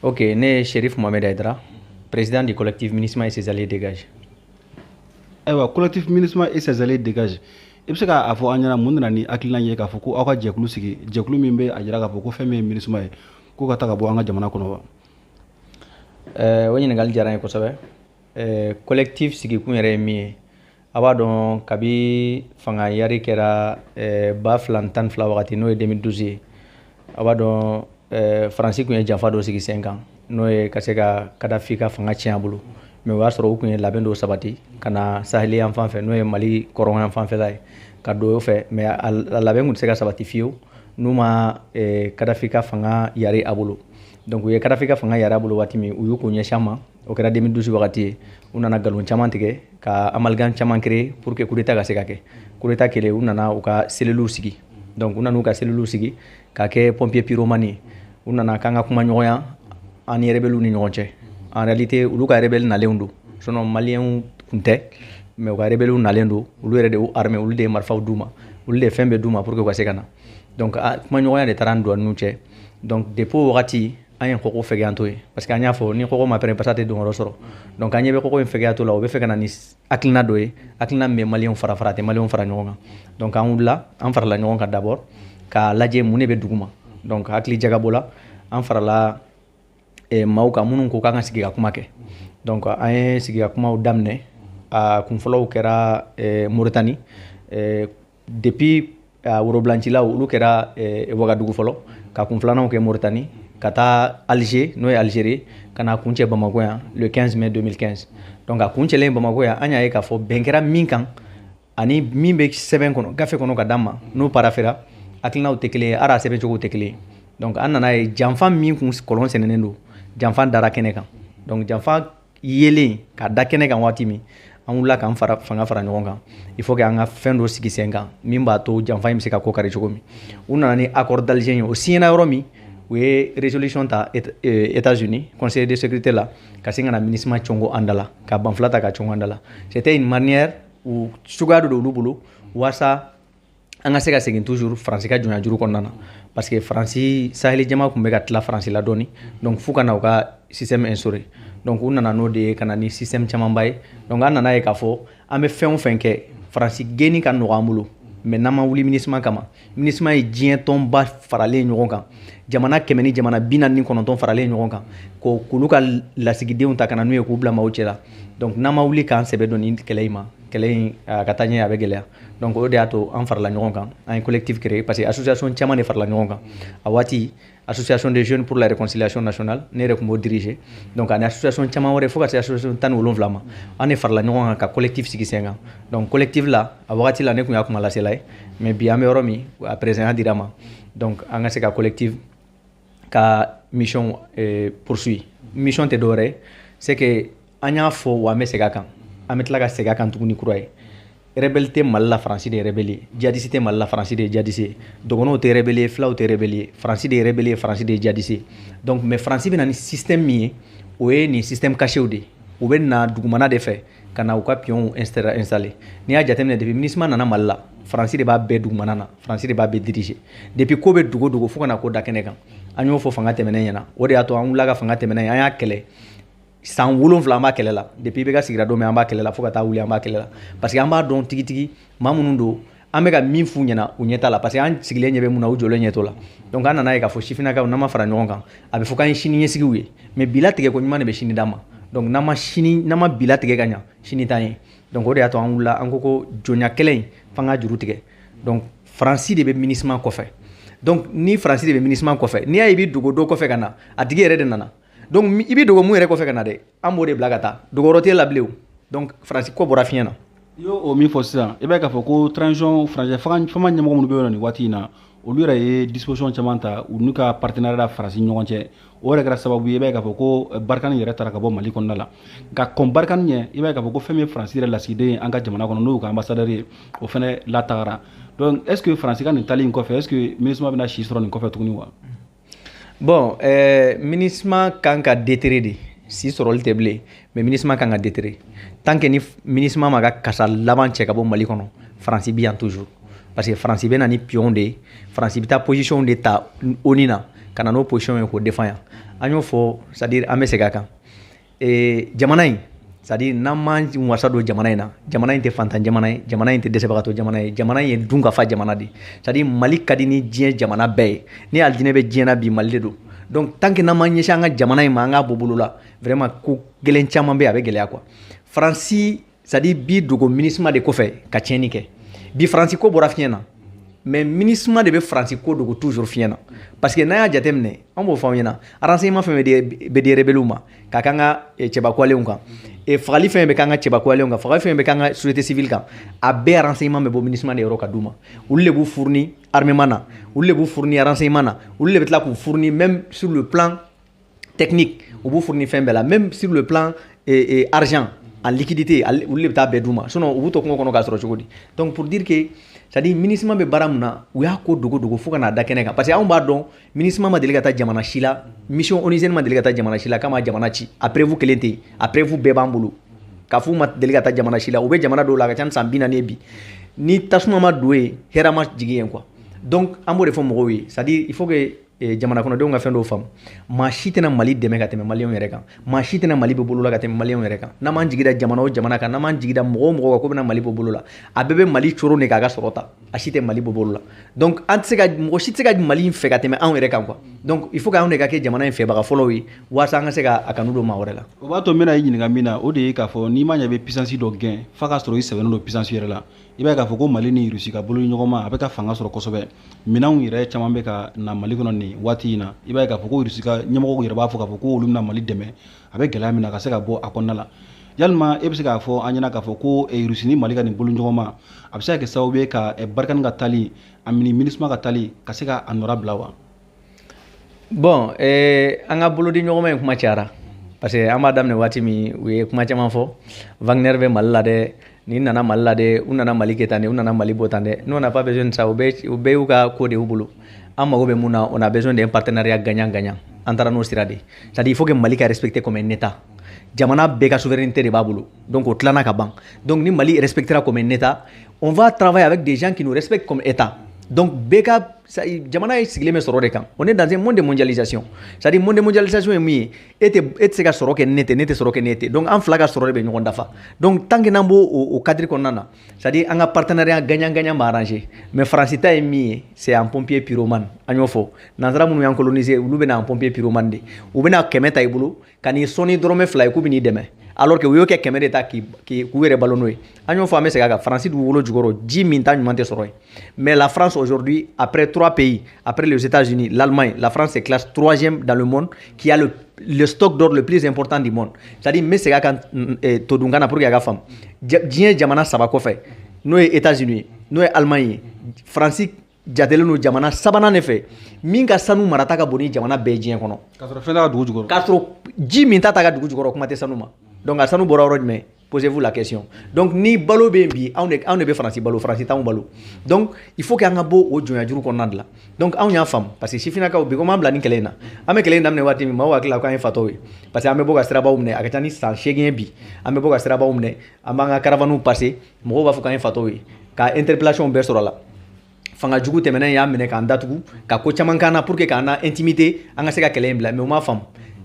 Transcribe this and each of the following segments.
Ok, ne ye Sherif Mohamed Aydara, président du collectif MINUSMA et ses alliés dégage. Ayiwa, collectif MINUSMA et ses alliés dégage, i bɛ se k'a fɔ an ɲɛna mun nana ni hakilina ye k'a fɔ ko aw ka jɛkulu sigi, jɛkulu min bɛ a jira k'a fɔ ko fɛn min ye MINUSMA ye, ko ka taa ka bɔ an ka jamana kɔnɔ wa? O ɲininkali diyara n ye kosɛbɛ. Collectif sigikun yɛrɛ ye min ye, a b'a dɔn kabi fanga yari kɛra 2012 wagati, n'o ye 2012 ye, a b'a dɔn Faransi tun ye janfa dɔ sigi sen kan, n'o ye ka se ka Kadafi ka fanga tiɲɛ a bolo. Mais o y'a sɔrɔ u tun ye labɛn dɔw sabati ka na saheli yan fan fɛ, n'o ye Mali kɔrɔn yan fanfɛla ye, ka don o fɛ. Mais a labɛn tun tɛ se ka sabati fiyewu n'u ma Kadafi ka fanga yari a bolo. Donc u ye Kadafi ka fanga yari a bolo waati min, u y'u kun ɲɛsin an ma. O kɛra 2012 wagati ye. U nana nkalon caman tigɛ ka amalgame caman créer pour que coup d'état ka se ka kɛ. Coup d'état kɛlen, u nana u ka cellules sigi. Donc u nana u ka cellules sigi ka kɛ pompier pyromane ye. U nana k'an ka kuma ɲɔgɔnya an ni rebelles ni ɲɔgɔn cɛ. En réalité, olu ka rebelle nalen don, sinon maliyɛnw kun tɛ, mais u ka rebelles nalen don. Olu yɛrɛ de y'u armé, olu de ye marifaw d'u ma, olu de ye fɛn bɛɛ d'u ma pour que u ka se ka na. Donc kuma ɲɔgɔnya de taara an don an n'u cɛ. Donc depuis o wagati, an ye kɔgɔ fɛgɛya to ye, parce que an y'a fɔ ni kɔgɔ ma pɛrɛn, pasa tɛ donyɔrɔ sɔrɔ. Donc an ɲɛ bɛ kɔgɔ in fɛgɛya to la, u bɛ fɛ ka na ni hakilina dɔ ye, hakilina min bɛ maliyɛnw fara fara, a tɛ maliyɛnw fara ɲɔgɔn kan. Donc an wulila, an farala ɲɔgɔn kan d'abord k'a lajɛ mun de bɛ dugu ma. Donc hakili jagabɔ la, an farala maaw kan minnu ko k'an ka sigi ka kuma kɛ. Donc an ye sigi ka kumaw daminɛ. A kunfɔlɔw kɛra Moritani. Depuis worobulancilaw, olu kɛra Wagadugu fɔlɔ, ka kun filananw kɛ Moritani, ka taa Alger, n'o ye Algérie, ka na kuncɛ Bamako yan le 15 mai 2015. Donc a kuncɛlen Bamako yan, an y'a ye k'a fɔ bɛn kɛra min kan ani min bɛ sɛbɛn kɔnɔ, gafe kɔnɔ ka d'an ma, n'o parafera, hakilinaw tɛ kelen ye, hali a sɛbɛncogo tɛ kelen ye. Donc an nana ye janfa min kun kɔlɔn sɛnɛnen don, janfa dara kɛnɛ kan. Donc janfa yelen ka da kɛnɛ kan waati min, an wulila k'an fara fanga fara ɲɔgɔn kan. Il faut que an ka fɛn dɔ sigi sen kan min b'a to janfa in bɛ se ka ko kari cogo min. U nana ni accord d'Alger ye. O signé yɔrɔ min, u ye résolution ta États-Unis, Conseil de sécurité la, ka se ka na MINUSMA cɔngo an da la, ka banfula ta ka cɔngo an da la. C'était une manière u cogoya dɔ don olu bolo walasa an ka se ka segin toujours Faransi ka jɔnya juru kɔnɔna na, parce que Faransi saheli jama tun bɛ ka tila Faransi la dɔɔni. Donc f'u ka na u ka système instauré. Donc u nana n'o de ye, ka na ni système camanba ye. Donc an nana ye k'a fɔ an bɛ fɛn o fɛn kɛ, Faransi gɛnni ka nɔgɔ an bolo, mais n'an ma wuli MINUSMA kama. MINUSMA ye diɲɛ tɔnba faralen ɲɔgɔn kan, jamana 149 faralen ɲɔgɔn kan, k'olu ka lasigidenw ta ka na n'u ye k'u bila maaw cɛ la. Donc n'an ma wuli k'an sɛbɛ don nin kɛlɛ in ma, kɛlɛ in a ka taa ɲɛ, a bɛ gɛlɛya. Donc o de y'a to an farala ɲɔgɔn kan, an ye collectif créé, parce que association caman de farala ɲɔgɔn kan a waati. Association des jeunes pour la réconciliation nationale, ne yɛrɛ tun b'o diriger. Donc ani association caman wɛrɛ, fo ka se association 17 ma, an de farala ɲɔgɔn kan ka collectif sigi sen kan. Donc collectif la, a wagati la, ne tun y'a kuma lasela ye, mais bi an bɛ yɔrɔ min, a président dira ma. Donc an ka se ka collectif ka mission poursuit. Mission tɛ dɔwɛrɛ ye, c'est que an y'a fɔ wa, an bɛ segin a kan, an bɛ tila ka segin a kan tuguni kura ye: rebelle tɛ Mali la, Faransi de ye rebelle ye. Djihadiste tɛ Mali la, Faransi de ye djihadiste ye. Dɔgɔnɔw tɛ rebelle ye, filaw tɛ rebelle ye, Faransi de ye rebelle ye, Faransi de ye djihadiste ye. Donc mais Faransi bɛ na ni système min ye, o ye nin système caché de ye. U bɛ na dugumana de fɛ ka na u ka pion installer. N'i y'a jateminɛ, depuis MINUSMA nana Mali la, Faransi de b'a bɛɛ dugumana na, Faransi de b'a bɛɛ diriger. Depuis ko bɛ dogo dogo fo ka na ko da kɛnɛ kan, an y'o fɔ fanga tɛmɛnen ɲɛna. O de y'a to an wulila ka fanga tɛmɛnen, an y'a kɛlɛ san 7, an b'a kɛlɛ la. Depuis i bɛ ka sigira don min, an b'a kɛlɛ la, fo ka taa wuli, an b'a kɛlɛ la, parce que an b'a dɔn tigitigi maa minnu don. An bɛ ka min f'u ɲɛna, u ɲɛ t'a la, parce que an sigilen ɲɛ bɛ mun na, u jɔlen ɲɛ t'o la. Donc an nana ye k'a fɔ sifinnakaw, n'an ma fara ɲɔgɔn kan, a bɛ fɔ k'an ye sini ɲɛsigiw ye, mais bi latigɛ ko ɲuman de bɛ sini d'an ma. Donc n'an ma sini, n'an ma bi latigɛ ka ɲa, sini t'an ye. Donc o de y'a to an wulila, an ko ko jɔnya kɛlɛ in, f'an ka juru tigɛ. Donc Faransi de bɛ MINUSMA kɔfɛ. Donc ni Faransi de bɛ MINUSMA kɔfɛ, n'i y'a ye i bɛ dogo dɔ kɔfɛ ka na, a tigi yɛrɛ de nana. Donc i bɛ dogo mun yɛrɛ kɔfɛ ka na dɛ, an b'o de bila ka taa, dogo yɔrɔ t'e la bilen o. Donc Faransi ko bɔra fiɲɛ na. I y'o o min fɔ sisan, i b'a ye k'a fɔ ko transition furancɛ fanga ɲɛmɔgɔ minnu bɛ yen nɔ nin waati in na, olu yɛrɛ ye disposition caman ta u n'u ka partenariat Faransi ɲɔgɔn cɛ. O yɛrɛ kɛra sababu ye, i b'a ye k'a fɔ ko Barkhane yɛrɛ taara ka bɔ Mali kɔnɔna la. Nka kɔn Barkhane ɲɛ, i b'a ye k'a fɔ ko fɛn min ye Faransi yɛrɛ lasigiden ye an ka jamana kɔnɔ, n'o y'u ka ambassadeur ye, o fɛnɛ latagara. Donc est ce que Faransi ka nin tali in kɔfɛ, est ce que MINUSMA bɛna si sɔrɔ nin kɔfɛ tuguni wa? Bon, MINUSMA kan ka déterrer de. Si sɔrɔli tɛ bilen, mais MINUSMA kan ka déterrer. Tant que ni MINUSMA ma ka kasa laban cɛ ka bɔ Mali kɔnɔ, Faransi bi yan toujours, parce que Faransi bɛ na ni pion de ye. Faransi bɛ taa position de ta ONU na ka na n'o position ye k'o défend yan. An y'o fɔ, c'est à dire an bɛ segin a kan. Jamana in, c'est à dire n'an m'an wasa don jamana in na, jamana in tɛ fantan jamana ye, jamana in tɛ dɛsɛbagatɔ jamana ye, jamana in ye dun ka fa jamana de. C'est à dire Mali ka di ni diɲɛ jamana bɛɛ ye. Ni alijinɛ bɛ diɲɛ na bi, Mali de don. Donc tant que n'an m'an ɲɛsin an ka jamana in ma, an k'a bɔ bolo la, vraiment ko gɛlɛn caman bɛ yen, a bɛ gɛlɛya quoi. Faransi, c'est à dire bi dogo MINUSMA de kɔfɛ ka tiɲɛni kɛ. Bi Faransi ko bɔra fiɲɛ na, mais MINUSMA de bɛ Faransi ko dogo toujours fiɲɛ na, parce que n'an y'a jateminɛ, an b'o fɔ aw ɲɛna, renseignement fɛn fɛn bɛ di rebelles ma ka k'an ka cɛbakuwalenw kan, fagali fɛn bɛ k'an ka cɛbakuwalenw kan, fagali fɛn bɛ k'an ka société civile kan, a bɛɛ renseignement bɛ bɔ MINUSMA de yɔrɔ ka d'u ma. Olu de b'u fournir armement na, olu de b'u fournir renseignement na, olu de bɛ tila k'u fournir même sur le plan technique, u b'u fournir fɛn bɛɛ la, même sur le plan argent en liquidité, olu de bɛ taa bɛɛ d'u ma. Sinon u b'u to kungo kɔnɔ k'a sɔrɔ cogo di? Donc pour dire que, c'est à dire MINUSMA bɛ baara mun na, u y'a ko dogo dogo fo ka n'a da kɛnɛ kan, parce que anw b'a dɔn MINUSMA ma deli ka taa jamana si la, mission onusienne ma deli ka taa jamana si la k'a ma jamana ci. A preuve kelen tɛ yen, a preuve bɛɛ b'an bolo k'a f'u ma deli ka taa jamana si la. U bɛ jamana dɔw la, a ka ca ni san 40 ye bi, ni tasuma ma don yen, hɛrɛ ma jigin yen quoi. Donc an b'o de fɔ mɔgɔw ye, c'est à dire il faut que jamana kɔnɔdenw ka fɛn dɔw faamu. Maa si tɛna Mali dɛmɛ ka tɛmɛ maliyɛnw yɛrɛ kan, maa si tɛna Mali bɔ bolo la ka tɛmɛ maliyɛnw yɛrɛ kan. N'an m'an jigi da jamana o jamana kan, n'an m'an jigi da mɔgɔ o mɔgɔ kan ko bɛna Mali bɔ bolo la, a bɛɛ bɛ Mali coron de k'a ka sɔrɔ ta, a si tɛ Mali bɔ bolo la. Donc an tɛ se ka, mɔgɔ si tɛ se ka Mali in fɛ ka tɛmɛ anw yɛrɛ kan quoi. Donc il faut que anw de ka kɛ jamana in fɛbaga fɔlɔw ye, walasa an ka se ka a kanu don maa wɛrɛ la. O b'a to n bɛna i ɲininka min na, o de ye k'a fɔ n'i ma ɲɛ i bɛ puissance dɔ gɛn f'a ka sɔrɔ i sɛbɛnnen don puissance yɛrɛ la. I b'a ye k'a fɔ ko Mali ni Russie ka bolo ɲɔgɔn ma, a bɛ ka fanga sɔrɔ kosɛbɛ. Minɛnw yɛrɛ caman bɛ ka na Mali kɔnɔ nin waati in na. I b'a ye k'a fɔ ko Russie ka ɲɛmɔgɔw yɛrɛ b'a fɔ k'a fɔ ko olu bɛna Mali dɛmɛ, a bɛ gɛlɛya min na ka se ka bɔ a kɔnɔna la. Yalima e bɛ se k'a fɔ an ɲɛna k'a fɔ ko Russie ni Mali ka nin bolo ɲɔgɔn ma, a bɛ se ka kɛ sababu ye ka Barkhane ka tali a ni MINUSMA ka tali ka se ka a nɔra bila wa? Bon, an ka bolodi ɲɔgɔnma in kuma cayara, parce que an b'a daminɛ waati min, u ye kuma caman fɔ. Wagner bɛ Mali la dɛ, ni nana Mali la dɛ, u nana Mali kɛ tan dɛ, u nana Mali bɔ tan dɛ. Nous, on n'a pas besoin de ça. U bɛɛ y'u ka ko de y'u bolo. An mago bɛ mun na? On a besoin d'un partenariat gagnant gagnant. An taara n'o sira de. C'est à dire il faut que Mali ka respecter comme un état. Jamana bɛɛ ka souveraineté de b'a bolo, donc o tilana ka ban. Donc ni Mali respectera comme un état, on va travailler avec des gens qui nous respectent comme état. Donc bɛɛ ka jamana ye sigilen bɛ sɔrɔ de kan. On est dans un monde de mondialisation. C'est à dire monde de mondialisation ye mun ye? E tɛ se ka sɔrɔ kɛ ne tɛ, ne tɛ sɔrɔ kɛ ne tɛ. Donc an fila ka sɔrɔ de bɛ ɲɔgɔn dafa. Donc tant que n'an b'o o cadre kɔnɔna na, c'est à dire an ka partenariat gagnant gagnant b'a arranger. Mais Faransi ta ye min ye, c'est un pompier pyromane. An y'o fɔ, nanzara minnu y'an coloniser, olu bɛna un pompier pyromane de. U bɛna 100 ta i bolo ka n'i sɔn ni dɔrɔmɛ 2 ye k'u bɛ n'i dɛmɛ, alors que u y'o kɛ 100 de ta k'u yɛrɛ balo n'o ye. An y'o fɔ, an bɛ segin a kan, Faransi dugukolo jukɔrɔ ji min ta ɲuman tɛ sɔrɔ yen. Mais la France aujourd'hui, après trois pays, après les États-Unis, l'Allemagne, la France se classe troisième dans le monde qui a le stock d'or le plus important du monde. C'est à dire n bɛ segin a kan todunkan na pour que a ka faamu. Diɲɛ jamana saba kɔfɛ, n'o ye États-Unis ye, n'o ye Allemagne ye, Faransi jatelen don jamana sabanan de fɛ min ka sanu marata ka bon ni jamana bɛɛ ye diɲɛ kɔnɔ. K'a sɔrɔ fɛn t'a ka dugu jukɔrɔ. K'a sɔrɔ ji min ta ka dugu jukɔrɔ, kuma tɛ sanu ma. Donc a sanu bɔra yɔrɔ jumɛn? Posez-vous la question. Donc ni balo bɛ yen bi, anw de bɛ Faransi balo, Faransi t'anw balo. Donc il faut que an ka bɔ o jɔnya kɔnɔna de la. Donc anw y'a faamu, parce que sifinnakaw bi ko m'an bila nin kɛlɛ in na. An bɛ kɛlɛ in daminɛ waati min, maaw hakili la k'an ye fatɔw ye, parce que an bɛ bɔ ka sirabaw minɛ, a ka ca ni san 8 ye bi, an bɛ bɔ ka sirabaw minɛ, an b'an ka caravane passer, mɔgɔw b'a fɔ k'an ye fatɔw ye, ka interpellation bɛɛ sɔrɔ a la. Fanga jugu tɛmɛnen y'a minɛ k'an datugu ka ko caman k'an na pour que k'an na intimité, an ka se ka kɛlɛ in bila. Mais u m'a faamu,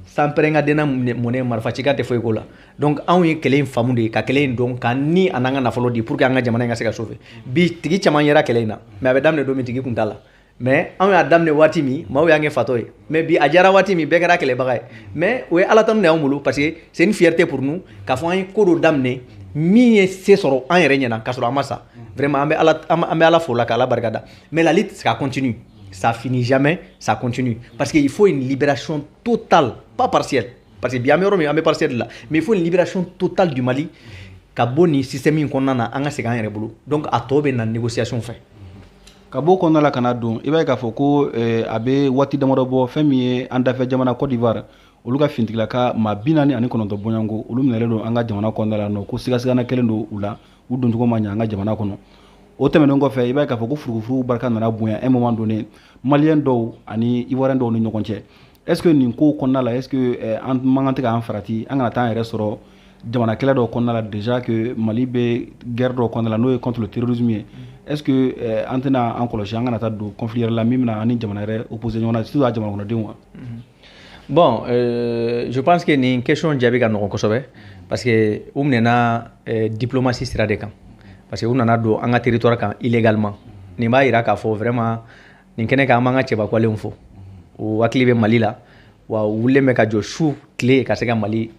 sanpɛrɛn ka denna mɔnɛ, marifa cikan tɛ foyi ko la. Donc anw ye kɛlɛ in faamu de, ka kɛlɛ in dɔn, ka ni a n'an ka nafolo di pour que an ka jamana in ka se ka sauver. Bi tigi caman yera kɛlɛ in na, mais a bɛ daminɛ don min, tigi kun t'a la. Mais anw y'a daminɛ waati min, maaw y'an kɛ fatɔ ye. Mais bi a diyara waati min, bɛɛ kɛra kɛlɛbaga ye. Mais o ye Ala tanu de y'anw bolo, parce que c'est une fierté pour nous k'a fɔ an ye ko dɔ daminɛ min ye se sɔrɔ an yɛrɛ ɲɛna k'a sɔrɔ an ma sa. Vraiment an bɛ Ala fo la, k'Ala barika da. Mais la lutte, ça continue, ça finit jamais, ça continue, parce qu'il faut une libération totale, pas partielle, parce que bi an bɛ yɔrɔ min, an bɛ partielle la, mais il faut une libération totale du Mali ka bɔ nin système in kɔnɔna na, an ka segin an yɛrɛ bolo. Donc a tɔ bɛ na négociation fɛ. Ka bɔ kɔnɔna la ka na don, i b'a ye k'a fɔ ko a bɛ waati damadɔ bɔ, fɛn min ye an dafɛ jamana Côte d'Ivoire, olu ka finitigila ka maa 49 bɔɲɔgɔnko, olu minɛlen don an ka jamana kɔnɔna la nɔ, ko sigasigana kɛlen don u la, u doncogo ma ɲɛ an ka jamana kɔnɔ. O tɛmɛnen kɔfɛ, i b'a ye k'a fɔ ko furufuru barika nana bonya un moment donné maliyɛn dɔw ani ivoirien dɔw ni ɲɔgɔn cɛ. Est ce que nin ko kɔnɔna la, est ce que an man kan tɛ k'an farati, an kana taa an yɛrɛ sɔrɔ jamana kɛlɛ dɔw kɔnɔna la? Déjà que Mali bɛ guerre dɔw kɔnɔna la, n'o ye contre le terrorisme ye, est ce que an tɛna an kɔlɔsi an kana taa don conflit yɛrɛ la min bɛna an ni jamana yɛrɛ opposé ɲɔgɔn na, surtout a jamana kɔnɔdenw wa? Bon, je pense que nin question jaabi ka nɔgɔn kosɛbɛ, parce que u minɛna diplomatie sira de kan, parce que u nana don an ka territoire kan illégalement. Nin b'a yira k'a fɔ vraiment, nin kɛnɛ kan, an b'an ka cɛbakwalew fo. U hakili bɛ Mali la, wa u wulilen bɛ ka jɔ su tile ka se ka Mali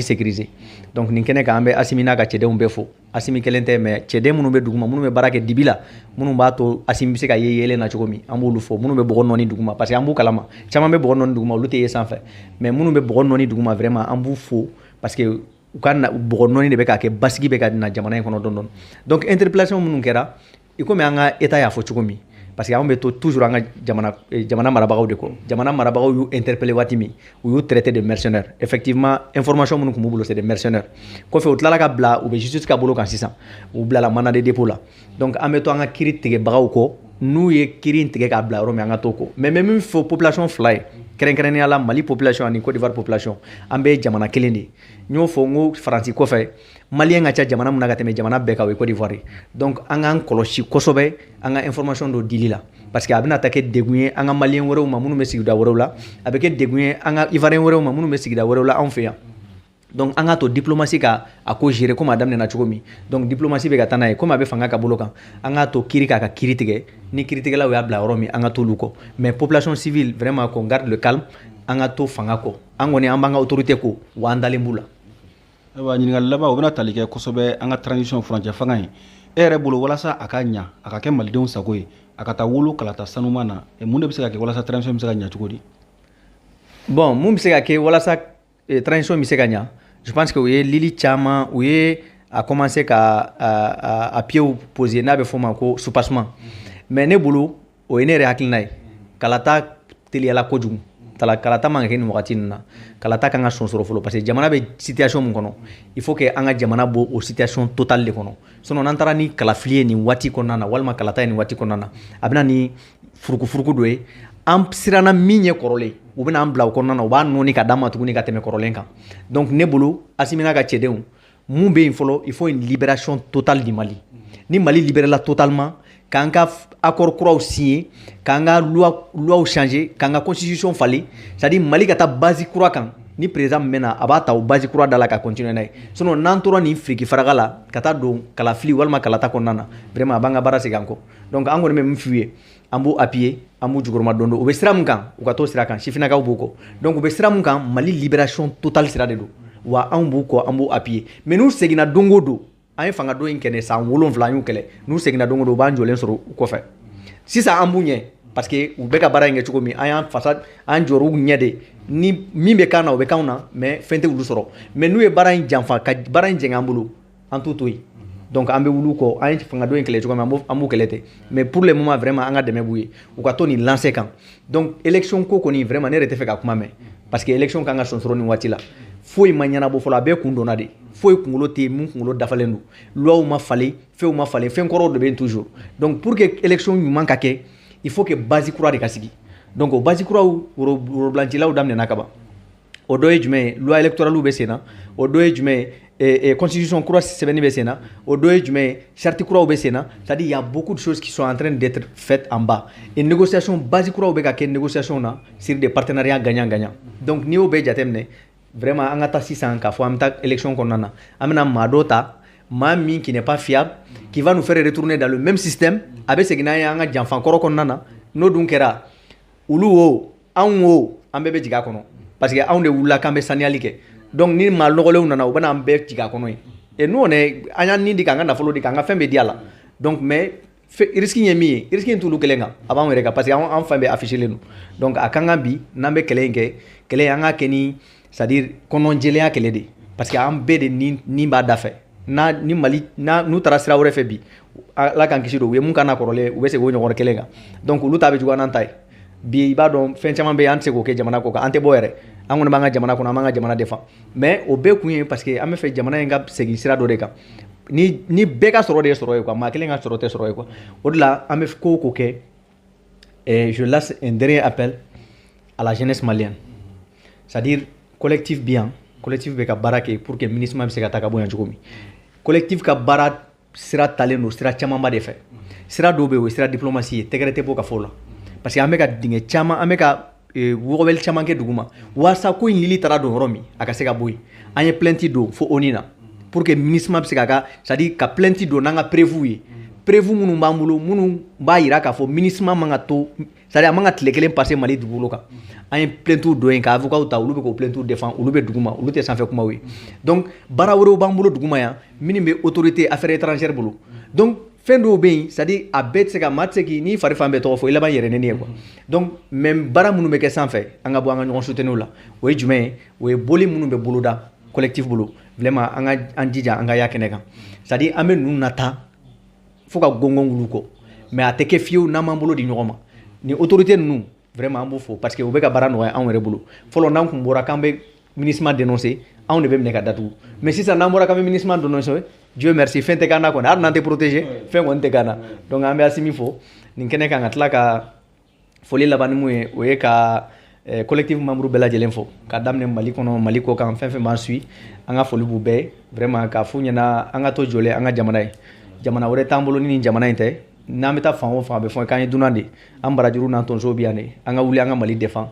sécuriser. Donc nin kɛnɛ kan, an bɛ Asimi n'a ka cɛdenw bɛɛ fo. Asimi kelen tɛ, mais cɛden minnu bɛ duguma, minnu bɛ baara kɛ dibi la, minnu b'a to Asimi bɛ se ka ye yeelen na cogo min, an b'olu fo. Minnu bɛ bɔgɔ nɔɔni duguma, parce que an b'u kalama, caman bɛ bɔgɔ nɔɔni duguma, olu tɛ ye sanfɛ, mais minnu bɛ bɔgɔ nɔɔni duguma, vraiment an b'u fo, parce que u ka bɔgɔ nɔɔni de bɛ k'a kɛ basigi bɛ ka na jamana in kɔnɔ dɔɔni dɔɔni. Donc interpellation minnu kɛra, i komi an ka état y'a fɔ cogo min, parce que anw bɛ to toujours an ka jamana marabagaw de kɔ. Jamana marabagaw y'u interpeller waati min, u y'u traité de mercenaires. Effectivement, information minnu tun b'u bolo, c'est des mercenaires. Kɔfɛ, u tilala ka bila, u bɛ justice ka bolo kan sisan, u bilala mandat de dépôt la. Donc an bɛ to an ka kiiri tigɛbagaw kɔ. N'u ye kiiri in tigɛ k'a bila yɔrɔ min, an ka t'o kɔ. Mais n bɛ min fɔ population fila ye, kɛrɛnkɛrɛnnenya la Mali population ani Côte d'Ivoire population, an bɛɛ ye jamana kelen de ye. N y'o fɔ n ko Faransi kɔfɛ, Malien ka ca jamana min na ka tɛmɛ jamana bɛɛ kan, o ye Côte d'Ivoire ye. Donc an k'an kɔlɔsi kosɛbɛ an ka information dɔ dili la, parce que a bɛna ta kɛ degun ye an ka Malien wɛrɛw ma minnu bɛ sigida wɛrɛw la, a bɛ kɛ degun ye an ka Ivoirien wɛrɛw ma minnu bɛ sigida wɛrɛw la anw fɛ yan. Donc an k'a to diplomatie ka a ko gérer komi a daminɛna cogo min. Donc diplomatie bɛ ka taa n'a ye, komi a bɛ fanga ka bolo kan, an k'a to kiiri k'a ka kiiri tigɛ. Ni kiiritigɛlaw y'a bila yɔrɔ min, an ka t'olu kɔ. Mais population civile, vraiment, qu'on garde le calme, an ka to fanga kɔ. An kɔni, an b'an ka autorité ko, wa an dalen b'u la. Ayiwa, ɲininkali laban, o bɛna tali kɛ kosɛbɛ an ka transition, furancɛ fanga ye. E yɛrɛ bolo, walasa a ka ɲa, a ka kɛ malidenw sago ye, a ka taa wolo kalata sanuman na, mun de bɛ se ka kɛ walasa transition bɛ se ka ɲa cogo di? Bon, mun bɛ se ka kɛ walasa transition bɛ se ka ɲa? Je pense que u ye lili caman, u ye a commencé ka a pieds poser, n'a bɛ fɔ o ma ko soubassement. Mais ne bolo, o ye ne yɛrɛ hakilina ye, kalata teliyala kojugu. Kalata man ka kɛ nin wagati ninnu na. Kalata kan ka sɔn sɔrɔ fɔlɔ, parce que jamana bɛ situation min kɔnɔ, il faut que an ka jamana bɔ o situation totale de kɔnɔ. Sinon n'an taara ni kalafili ye nin waati kɔnɔna na, walima kalata ye nin waati kɔnɔna na, a bɛ na ni furukufuruku dɔ ye. An siranna min ɲɛ kɔrɔlen, u bɛna an bila o kɔnɔna na, u b'a nɔɔni ka d'an ma tuguni ka tɛmɛ kɔrɔlen kan. Donc ne bolo, Asimi n'a ka cɛdenw, mun bɛ yen fɔlɔ? Il faut une libération totale du Mali. Ni Mali libéré la totalement, k'an ka accord kuraw signé, k'an ka loi changer, k'an ka constitution falen, c'est à dire Mali ka taa base kura kan, ni président min bɛ na, a b'a ta o base kura da la ka continuer n'a ye. Sinon n'an tora nin firiki faraka la ka taa don kalafili walima kalata kɔnɔna na, vraiment a b'an ka baara segin an kɔ. Donc an kɔni bɛ min f'u ye, an b'u appuyer, an b'u jukɔrɔma don don. U bɛ sira min kan, u ka t'o sira kan. Sifinnakaw b'u kɔ. Donc u bɛ sira min kan, Mali libération totale sira de don, wa anw b'u kɔ, an b'u appuyer. Mais n'u seginna don o don, an ye fanga don in kɛnɛ, san 7 an y'u kɛlɛ, n'u seginna don o don, u b'an jɔlen sɔrɔ u kɔfɛ. Sisan an b'u ɲɛ, parce que u bɛ ka baara in kɛ cogo min, an y'an fasa, an jɔr'u ɲɛ de. Ni min bɛ kan na, o bɛ k'anw na, mais fɛn tɛ olu sɔrɔ. Mais n'u ye baara in janfa, ka baara in jɛngɛ an bolo, an t'u to yen. Donc an bɛ wuli u kɔ. An ye fanga don in kɛlɛ cogo min, an b'u kɛlɛ ten. Mais pour le moment, vraiment, an ka dɛmɛ b'u ye, u ka to nin lancé kan. Donc élection ko kɔni, vraiment ne yɛrɛ tɛ fɛ ka kuma mɛn, parce que élection kan ka sɔn nin waati la, foyi ma ɲɛnabɔ fɔlɔ. A bɛɛ kun donna de, foyi kunkolo tɛ yen mun kunkolo dafalen don. Loi ma falen, fɛnw ma falen, fɛn kɔrɔw de bɛ yen toujours. Donc pour que élection ɲuman ka kɛ, il faut que base kura de ka sigi. Donc o base kuraw, worobulancilaw daminɛna ka ban. O dɔ ye jumɛn ye? Loi électorale bɛ sen na. O dɔ ye jumɛn ye? Constitution kura sɛbɛnni bɛ sen na. O dɔ ye jumɛn ye? Charte kuraw bɛ sen na. C'est à dire, il y a beaucoup de choses qui sont en train d'être faites en bas, et négociation, base kuraw bɛ ka kɛ négociation na sur des partenariats gagnant gagnant. Donc n'i y'o bɛɛ jateminɛ, vraiment an ka taa sisan k'a fɔ an bɛ taa élection kɔnɔna na, an bɛna maa dɔ ta, maa min qui n'est pas fiable, qui va nous faire retourner dans le même système, a bɛ segin n'an ye an ka janfa kɔrɔ kɔnɔna na. N'o dun kɛra, olu o, anw o, an bɛɛ bɛ jigin a kɔnɔ, parce que anw de wulila k'an bɛ saniyali kɛ. Donc ni maa nɔgɔlenw nana, u bɛna an bɛɛ jigin a kɔnɔ yen. Et nous, on est, an y'an nin di, k'an ka nafolo di, k'an ka fɛn bɛɛ di a la. Donc mais risque ye min ye, risque in t'olu kelen kan, a b'anw yɛrɛ kan, parce que an fɛn bɛɛ affiché len don. Donc a kan ka bi n'an bɛ kɛlɛ in kɛ, kɛlɛ in, an k'a kɛ ni, c'est à dire, kɔnɔjɛlenya kɛlɛ de, parce que an bɛɛ de ni b'a da fɛ. N'a ni Mali n'a n'u taara sira wɛrɛ fɛ bi, Ala k'an kisi don, u ye mun k'an na kɔrɔlen, u bɛ segin o ɲɔgɔn kelen kan. Donc olu ta bɛ juguya n'an ta ye bi. I b'a dɔn, fɛn caman bɛ yen, an tɛ se k'o kɛ jamana kɔ kan. An tɛ bɔ yɛrɛ, an kɔni b'an ka jamana kɔnɔ, an b'an ka jamana défend. Mais o bɛɛ kun ye parce que an bɛ fɛ jamana in ka segin sira dɔ de kan, ni bɛɛ ka sɔrɔ de ye sɔrɔ ye quoi, maa kelen ka sɔrɔ tɛ sɔrɔ ye quoi. O de la an bɛ ko o ko kɛ, je lance un dernier appel à la jeunesse malienne, c'est à dire collectif bi yan, collectif bɛ ka baara kɛ pour que MINUSMA bɛ se ka taa ka bɔ yan cogo min. Collectif ka baara sira talen don sira camanba de fɛ. Sira dɔw bɛ yen, o ye sira diplomatie ye, tɛgɛrɛ tɛ bɔ ka fɔ o la, parce que an bɛ ka dingɛ caman, an bɛ ka Wɔgɔbɛli caman kɛ dugu ma walasa ko in lili taara don yɔrɔ min, a ka se ka bɔ yen. An ye plainte don fo ONU na pour que MINUSMA bɛ se k'a ka, c'est à dire ka plainte don n'an ka preuve ye, preuve minnu b'an bolo, minnu b'a yira k'a fɔ MINUSMA man ka to, c'est à dire a man ka tile kelen passer Mali dugukolo kan. An ye plainte don yen ka avocat ta, olu bɛ k'o plainte défend, olu bɛ dugu ma, olu tɛ sanfɛ kumaw ye. Donc baara wɛrɛw b'an bolo dugu ma yan minnu bɛ autorité affaires étrangères bolo. Donc fɛn dɔw bɛ yen, c'est à dire a bɛɛ tɛ se ka, maa tɛ se k'i n'i fari fan bɛɛ tɔgɔ fɔ, i laban yɛrɛ nɛni ye quoi. Donc mais baara minnu bɛ kɛ sanfɛ, an ka bɔ an ka ɲɔgɔn soutenir la, o ye jumɛn ye? O ye boli minnu bɛ boloda collectif bolo. Vraiment, an ka an jija an ka y'a kɛnɛ kan, c'est à dire an bɛ ninnu nata fo ka gɔngɔn wulu kɔ, mais a tɛ kɛ fiyewu n'an m'an bolo di ɲɔgɔn ma. Ni autorité ninnu, vraiment, an b'u fo parce que u bɛ ka baara nɔgɔya anw yɛrɛ bolo. Fɔlɔ, n'an kun bɔra k'an bɛ MINUSMA dénoncer, anw de bɛ minɛ ka datugu, mais sisan n'an bɔra k'an bɛ MINUSMA dénoncer, Dieu merci, fɛn tɛ k'an na kɔni. Hali n'an tɛ protéger, fɛn kɔni tɛ k'an na. Donc an bɛ Assimi fo nin kɛnɛ kan, ka tila ka foli laban ni mun ye, o ye ka collectif membre bɛɛ lajɛlen fo, ka daminɛ Mali kɔnɔ, Mali kɔ kan, fɛn fɛn b'an suit, an ka foli b'u bɛɛ ye. Vraiment, k'a f'u ɲɛna an ka to jɔlen an ka jamana ye. Jamana wɛrɛ t'an bolo ni nin jamana in tɛ. N'an bɛ taa fan o fan, a bɛ fɔ k'an ye dunan de, an barajuru n'an tonsow bɛ yan de. An ka wuli an ka Mali défend.